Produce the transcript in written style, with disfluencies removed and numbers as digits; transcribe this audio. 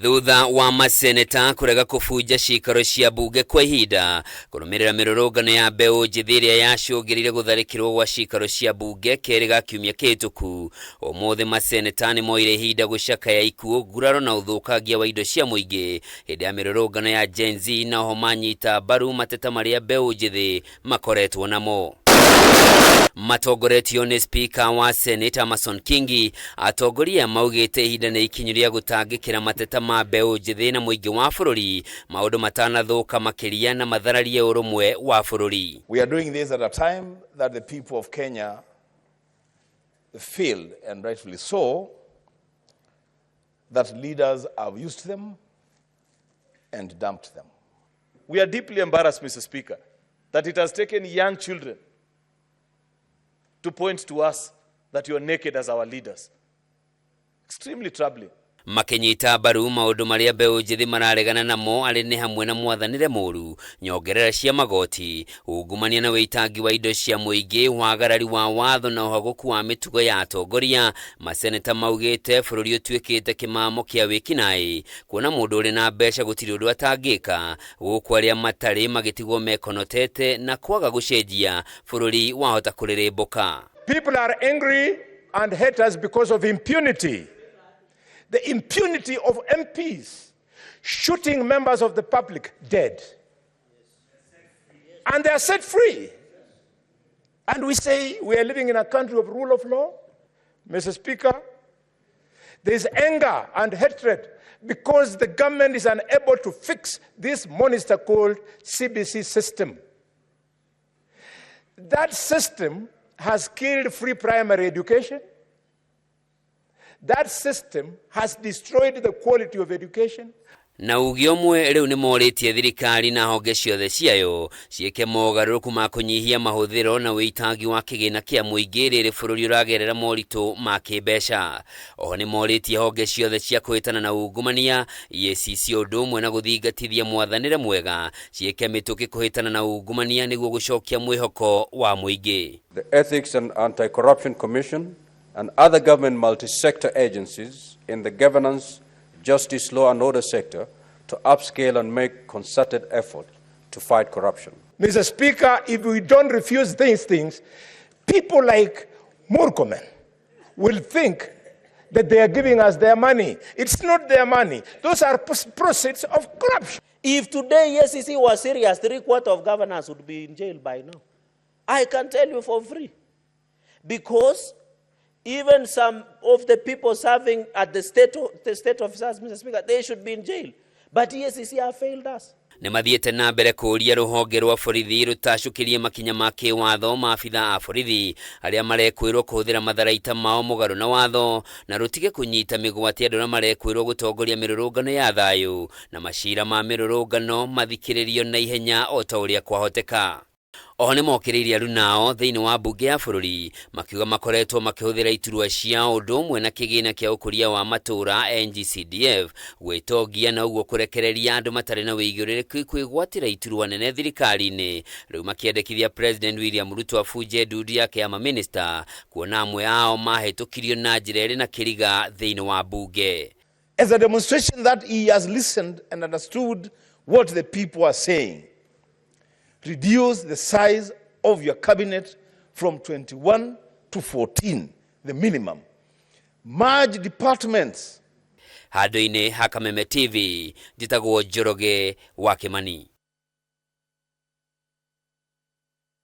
Thutha wa maseneta kũrega kũbunja ciikaro cia mbunge kwa ihinda kũrũmĩrĩra mĩrũrũngano ya mbeũ njĩthĩ ĩrĩa yacũngĩrĩire gũtharĩkĩrwo gwa ciikaro cia mbunge kerĩ ga kiumia kĩhĩtũku, ũmũthĩ maseneta nĩ moire ihinda gũcakaya ikuũ, nguraro na ũthũkangia wa indo cia mũingĩ hĩndĩ ya mĩrũrũngano ya Gen Z, na oho manyita mbaru mateta marĩa mbeũ njĩthĩ makoretwo namo. Matongoretio nĩ Speaker wa Senate Amason Kingi, atongoria maugĩte ihinda nĩ ikinyu rĩa gũtangĩkĩra mateta ma mbeũ njĩthĩ na mũingĩ wa bũrũri maũndũ matanathũka makĩria na mathararie ũrũmwe wa bũrũri. We are doing this at a time that the people of Kenya feel, and rightfully so, that leaders have used them and dumped them. We are deeply embarrassed, Mr. Speaker, that it has taken young children to point to us that you are naked as our leaders. Extremely troubling. Makĩnyita mbaru maũndũ marĩa mbeũ njĩthĩ mararegana namo arĩ nĩ hamwe na mwathanĩre mũru, nyongerera cia magoti, ungumania na wĩitangi wa indo cia mũingĩ, wagarari wa watho na ũhagũku wa mĩtugo ya atongoria. Maseneta maugĩte bũrũri ũtuĩkĩte kĩmamo kĩa wĩkinaĩ, kuona mũndũ ũrĩ na mbeca gũtirĩ ũndũ atangĩka, gũkũ arĩa matarĩ magĩtigwo mekonotete, na kwaga gũcenjia bũrũri wahota kũrĩrĩmbũka. People are angry and hate us because of impunity. The impunity of MPs shooting members of the public dead. And they are set free. And we say we are living in a country of rule of law. Mr. Speaker, there is anger and hatred because the government is unable to fix this monster called CBC system. That system has killed free primary education. That system has destroyed the quality of education. Na uge ũmwe, rĩu nĩ morĩtie thirikari na honge ciothe ciayo ciĩke mogarũrũku ma kũnyihia mahũthĩro na wĩitangi wa kĩgĩna kĩa mũingĩ rĩrĩ bũrũri ũragerera moritũ ma kĩmbeca. Oho nĩ morĩtie honge ciothe cia kũhĩtana na ungumania, EACC, ũndũ ũmwe na gũthingatithia mwathanĩre mwega, ciĩke mĩtũkĩ kũhĩtana na ungumania nĩguo gũcokia mwĩhoko wa mũingĩ. The Ethics and Anti-Corruption Commission and other government multi-sector agencies in the governance, justice, law and order sector to upscale and make concerted effort to fight corruption. Mr. Speaker, if we don't refuse these things, people like Murkomen will think that they are giving us their money. It's not their money. Those are proceeds of corruption. If today EACC was serious, three-quarter of governors would be in jail by now. I can tell you for free. Because even some of the people serving at the state officers, Mr. Speaker, they should be in jail. But EACC have failed us. Nĩ mathiĩte na mbere kũũria rũhonge rwa borithi rũtacũkĩrie makinya ma kĩwatho maabitha a borithi arĩa marekwĩrwo kũhũthĩra matharaita mao mũgarũ na watho, na rũtige kũnyita mĩgwate andũ arĩa marekwĩrwo gũtongoria mĩrũrũngano ya thayũ, na macira ma mĩrũrũngano mathikĩrĩrio na ihenya o ta ũrĩa kwahoteka. Oho nĩ mokĩrĩirie arunao thĩinĩ wa mbunge ya bũrũri, makiuga makoretwo makĩhũthĩra iturwa ciao ũndũ ũmwe na kĩgĩna kĩa ũkũria wa matũũra NGCDF gwĩtongia, na ũguo kũrekereria andũ matarĩ na wĩigĩrĩrĩki kwĩgwatĩra iturwa nene thirikari-inĩ. Rĩu makĩendekithia President William Ruto abunje ndundu yake ya maminista, kuona amwe ao mahĩtũkirio na njĩra ĩrĩ na kĩriga thĩinĩ wa mbunge. As a demonstration that he has listened and understood what the people are saying, reduce the size of your cabinet from 21 to 14, the minimum. Merge departments. Handũ-inĩ ha Kameme TV, njĩtagwo Njoroge wa Kĩmani.